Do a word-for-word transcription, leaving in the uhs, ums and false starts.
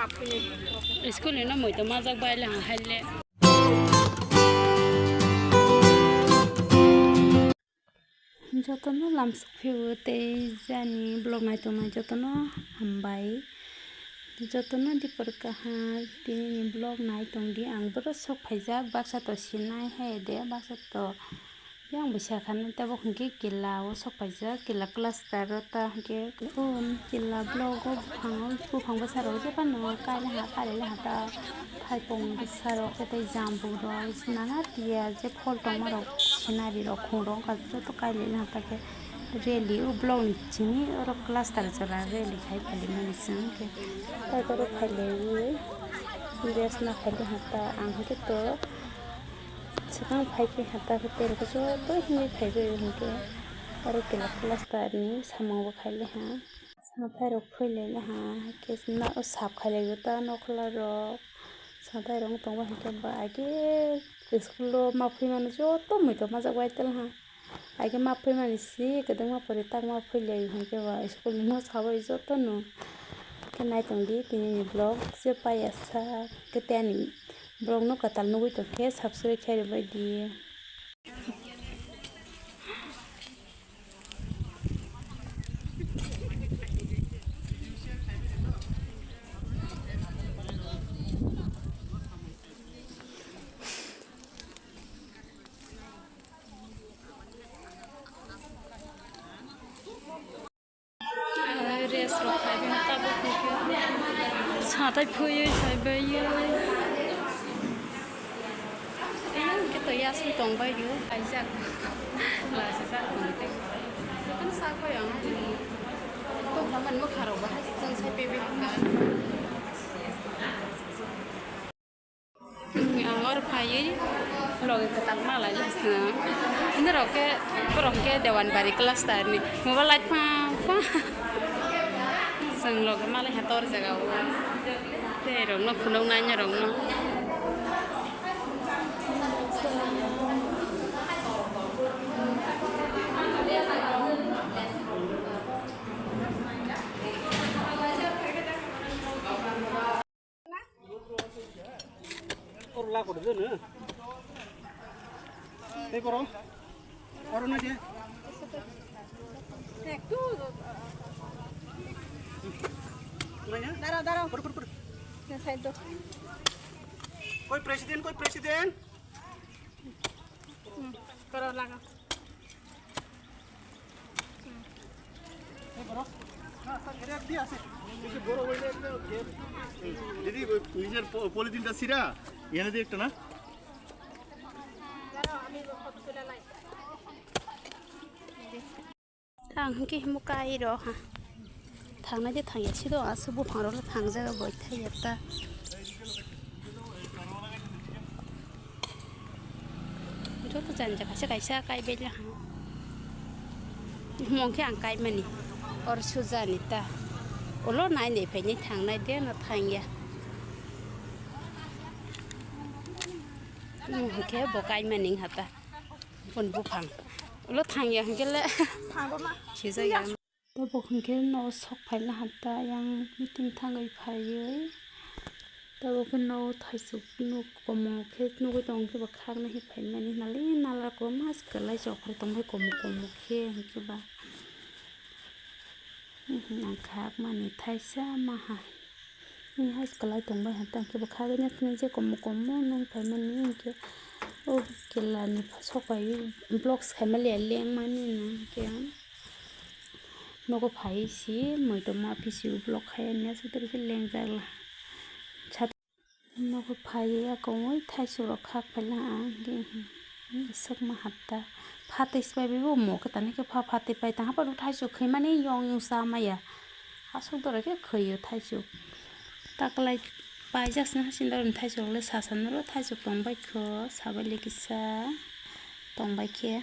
School ni no moi to majak bai le ha hai le. Jotono lamsok phio tei jani vlog nai tongnai jotono hambai. Jotono dipor kaham tini ni vlog nai tong di, ang boro sok phaijak baksa to sinai hai de baksa to. Yang bo sakha nai tabok hwnkhe kila o sok paijak, kila cluster o ta hwnkhe, um, kila block o buphango, buphang bwsarok je phano kailaiha, kailaiha ta thaipung bwsarok tei jambu rok nana tiya je phol tongma rok, scenery rok, khung rok wngkha joto kailaiha ta khe rally o block ni simi oro cluster jora rally khai phaimani se hwnkhe tai oro phailaiwi rest ma khailaiha ta ang hwnkhe to. Swkang phai khe ha ta khe terok joto himwi phaibai hwnkhe oro kela cluster ni samung bo khailaiha. Saphai rok phuilailaha khe sap khailaibo ta nokla rok. Saphai rok wng tongba hwnkhe ba age school o ma phuimani joto muitok majak bai talaha. Age ma phuimani si kwdwngma pori takma phuilai hwnkhe ba school ni no sabai joto no. Khe naitong di tini ni vlog je paiya sa khe tei ani. Borok no kwtal nugwi tongkhe subscribe khe rwbai di. Rest rok khai bai tabuk hwnkhe. Satai phuywi saibai. Hwnkhe to yaswi tongbai o. Kaijak. Lachijak tongkhe. Jotono sakbai ang. Tongkha man mwkha rok bahai chwng sai pebe hwnkha. Ang oro phaiwi logi kwtal malai lasna. Norok khe borok khe Dewanbari cluster ni mobile light phang phang. Chwng logi malai ha tor jaga o. Tei rok no phunuk nai norok no. Oro la kore de na. Tei boro. Oro na je. Naya? Dara, dara. Pur, pur, pur. Koi president, koi president. Koro laga. Didi, নিজের প-, পলিথিনটা ছিঁড়া, এনে দিয়ে একটা না। Ang hwnkhe himo kai rw ha. Thangnai de thangya sido aswk buphang rok le thangjak boi thaiya ta. Joto jani ja kaisa kaisa kai bai le ha. Himo hwnkhe ang kai mani. Or sujani ta. Ulo nai nai phainai thangnai de no thangya. Himo hwnkhe bo kai mani wngkha ta. Boni buphang. Ulo thangya hwnkhe le. Sijak ya. Tabuk hwnkhe no sok phaina hata yang meeting thangwi phaiwi. Tabuk khe no thaisuk nuk komo khe nugwi tongo khe bo khakna hi phaimani nali nala ko mas kwlai chok phai tongbai komo komo khe hwnkhe ba. Ang khakmani thaisa maha. Ni hai kwlai tongbai ha tang khe bo khagwi nathani je komo komo nung phaimani hinkhe o kela ni sok bai vlogs khaima le lengmani no hinkhe nogo phai si moi tongma phisi vlog khai ya aswk twi khe lengjak la. Nogo phai ya kongwi thaisuk rok khak phaila ang hinkhe. Swkma hatta phatwi swbai bo mo khe tani khe pha phatwi pai tang haparo thaisuk khaimani yong yong cha maya. Aswk doro khe khwio thaisuk. Taklai paijak sini hasing doro thaisuk le sasa noro thaisuk tongbai kho sabai le kisa tongbai khe.